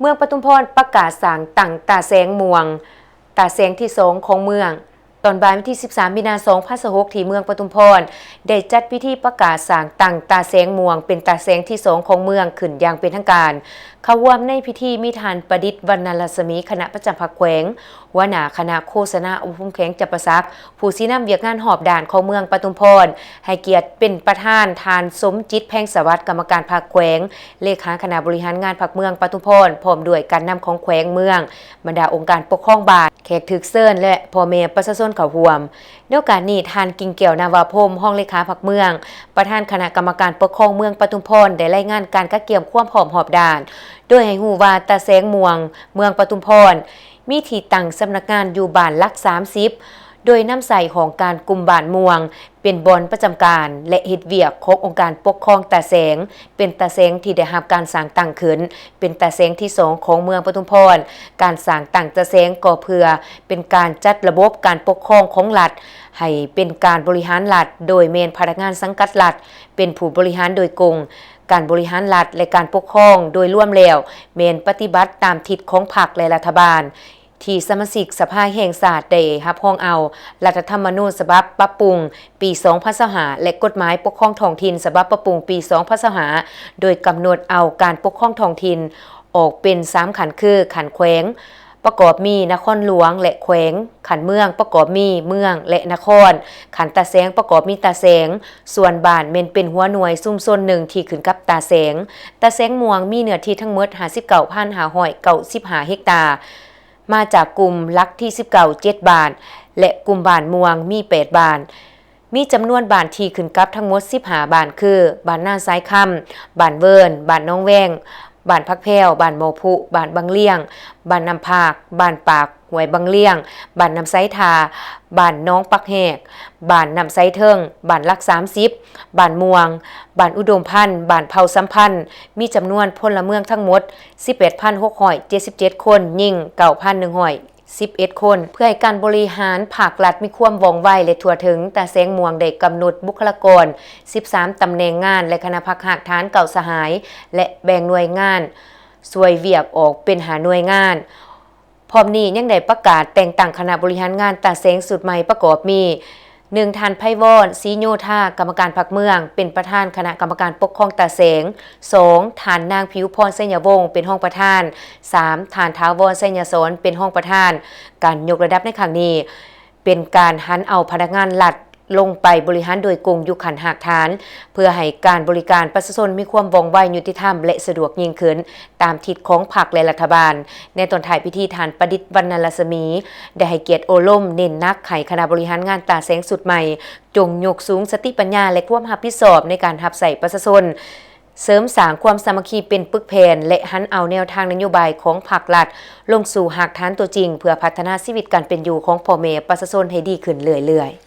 ເມືອງປະທຸມພອນປະກາດສ້າງຕັ້ງຕາແສງມ່ວງ, ຕາແສງທີສອງຂອງເມືອງ. ຕອນບ່າຍວັນທີສິບສາມ ມີນາ ສອງພັນຊາວຫົກ ທີ່ເມືອງປະທຸມພອນ ໄດ້ຈັດພິທີປະກາດສ້າງຕັ້ງຕາແສງມ່ວງ ເປັນຕາແສງທີສອງຂອງເມືອງຂຶ້ນຢ່າງເປັນທາງການ. ເຂົ້າຮ່ວມໃນພິທີມີທ່ານ ປະດິດ ວັນນະລັດສະໝີ ຄະນະປະຈຳພັກແຂວງ, ຫົວໜ້າຄະນະໂຄສະນາອົບຮົມແຂວງຈຳປາສັກ, ຜູ້ຊີ້ນຳວຽກງານຮອບດ້ານຂອງເມືອງປະທຸມພອນ, ໃຫ້ກຽດເປັນປະທານ ທ່ານ ສົມຈິດ ແພງສະຫວັດ ກຳມະການພັກແຂວງ, ເລຂາຄະນະບໍລິຫານງານພັກເມືອງປະທຸມພອນ ພ້ອມດ້ວຍການນຳຂອງແຂວງເມືອງ, ບັນດາອົງການປົກຄອງບ້ານ, ແຂກຖືກເຊີນ ແລະ ພໍ່ແມ່ປະຊາຊົນເຂົ້າຮ່ວມ. ໃນໂອກາດນີ້, ທ່ານ ກິ່ງແກ້ວ ນາວາພົມ ຮອງເລຂາພັກເມືອງ, ປະທານຄະນະກຳມະການປົກຄອງເມືອງປະທຸມພອນ ໄດ້ລາຍງານການກະກຽມຄວາມພ້ອມຮອບດ້ານ, ໂດຍໃຫ້ຮູ້ວ່າຕາແສງມ່ວງເມືອງປະທຸມພອນ ມີທີ່ຕັ້ງສຳນັກງານຢູ່ບ້ານຫຼັກສາມສິບ ໂດຍນຳໃຊ້ຫ້ອງການກຸ່ມບ້ານມ່ວງເປັນບ່ອນປະຈຳການ ແລະ ເຮັດວຽກຂອງອົງການປົກຄອງຕາແສງ, ເປັນຕາແສງທີ່ໄດ້ຮັບການສ້າງຕັ້ງຂຶ້ນ ເປັນຕາແສງທີສອງຂອງເມືອງປະທຸມພອນ. ການສ້າງຕັ້ງຕາແສງກໍເພື່ອເປັນການຈັດລະບົບການປົກຄອງຂອງລັດ ໃຫ້ເປັນການບໍລິຫານລັດ ໂດຍແມ່ນພະນັກງານສັງກັດລັດເປັນຜູ້ບໍລິຫານໂດຍກົງ. ການບໍລິຫານລັດ ແລະ ການປົກຄອງໂດຍລວມແລ້ວ ແມ່ນປະຕິບັດຕາມທິດຂອງພັກ ແລະ ລັດຖະບານ ທີ່ສະມາຊິກສະພາແຫ່ງຊາດໄດ້ຮັບຮອງເອົາລັດຖະທຳມະນູນສະບັບປັບປຸງປີສອງພັນຊາວຫ້າ ແລະ ກົດໝາຍປົກຄອງທ້ອງຖິ່ນສະບັບປັບປຸງປີສອງພັນຊາວຫ້າ ໂດຍກຳນົດເອົາການປົກຄອງທ້ອງຖິ່ນອອກເປັນສາມຂັ້ນ ຄື ຂັ້ນແຂວງ ປະກອບມີນະຄອນຫຼວງ ແລະ ແຂວງ, ຂັ້ນເມືອງ ປະກອບມີເມືອງ ແລະ ນະຄອນ, ຂັ້ນຕາແສງ ປະກອບມີຕາແສງ, ສ່ວນບ້ານແມ່ນເປັນຫົວໜ່ວຍຊຸມຊົນໜຶ່ງທີ່ຂຶ້ນກັບຕາແສງ. ຕາແສງມ່ວງມີເນື້ອທີ່ທັງໝົດຫ້າສິບເກົ້າພັນຫ້າຮ້ອຍເກົ້າສິບຫ້າເຮັກຕາ, ມາຈາກກຸ່ມຫຼັກທີສິບເກົ້າ ເຈັດບ້ານ ແລະ ກຸ່ມບ້ານມ່ວງມີແປດບ້ານ. ມີຈຳນວນບ້ານທີ່ຂຶ້ນກັບທັງໝົດສິບຫ້າບ້ານ ຄື ບ້ານນາຊາຍຄຳ, ບ້ານເວີນ, ບ້ານໜອງແວງ, ບ້ານຜັກແພ້ວ, ບ້ານໝໍ້ຜຸ, ບ້ານບັງລຽງ, ບ້ານນ້ຳພາກ, ບ້ານປາກຫ້ວຍບັງລຽງ, ບ້ານນ້ຳໄຊທ່າ, ບ້ານໜອງປັກແຮກ, ບ້ານນ້ຳໄຊເທິງ, ບ້ານຫຼັກສາມສິບ, ບ້ານມ່ວງ, ບ້ານອຸດົມພັນ, ບ້ານເຜົ່າສຳພັນ, ມີຈຳນວນພົນລະເມືອງທັງໝົດສິບແປດພັນຫົກຮ້ອຍເຈັດສິບເຈັດຄົນ, ຍິງເກົ້າພັນໜຶ່ງຮ້ອຍ ສິບເອັດຄົນ ເພື່ອໃຫ້ການບໍລິຫານພາກລັດມີຄວາມວ່ອງໄວ ແລະ ທົ່ວເຖິງ. ຕາແສງມ່ວງໄດ້ກຳນົດບຸກຄະລາກອນສິບສາມຕຳແໜ່ງງານ ແລະ ຄະນະພັກຮາກຖານເກົ້າສະຫາຍ ແລະ ແບ່ງໜ່ວຍງານຊ່ວຍວຽກອອກເປັນຫ້າໜ່ວຍງານ. ພ້ອມນີ້ຍັງໄດ້ປະກາດແຕ່ງຕັ້ງຄະນະບໍລິຫານງານຕາແສງຊຸດໃໝ່ ປະກອບມີ ໜຶ່ງ ທ່ານ ໄພວອນ ສີໂຍທາ ກຳມະການພັກເມືອງ ເປັນປະທານຄະນະກຳມະການປົກຄອງຕາແສງ, ສອງ ທ່ານນາງ ຜິວພອນ ໄຊຍະວົງ ເປັນຮອງປະທານ, ສາມ ທ່ານ ຖາວອນ ໄຊຍະສອນ ເປັນຮອງປະທານ. ການຍົກລະດັບໃນຄັ້ງນີ້ ເປັນການຫັນເອົາພະນັກງານລັດລົງໄປບໍລິຫານໂດຍກົງຢູ່ຂັ້ນຮາກຖານ ເພື່ອໃຫ້ການບໍລິການປະຊາຊົນມີຄວາມວ່ອງໄວ, ຍຸຕິທຳ ແລະ ສະດວກຍິ່ງຂຶ້ນ ຕາມທິດຂອງພັກ ແລະ ລັດຖະບານ. ໃນຕອນທ້າຍພິທີ, ທ່ານ ປະດິດ ວັນນະລັດສະໝີ ໄດ້ໃຫ້ກຽດໂອ້ລົມເນັ້ນໜັກໃຫ້ຄະນະບໍລິຫານງານຕາແສງຊຸດໃໝ່ ຈົ່ງຍົກສູງສະຕິປັນຍາ ແລະ ຄວາມຮັບຜິດຊອບໃນການຮັບໃຊ້ປະຊາຊົນ, ເສີມສ້າງຄວາມສາມັກຄີເປັນປຶກແຜ່ນ ແລະ ຫັນເອົາແນວທາງນະໂຍບາຍຂອງພັກລັດລົງສູ່ຮາກຖານຕົວຈິງ ເພື່ອພັດທະນາຊີວິດການເປັນຢູ່ຂອງພໍ່ແມ່ປະຊາຊົນໃຫ້ດີຂຶ້ນເລື້ອຍໆ.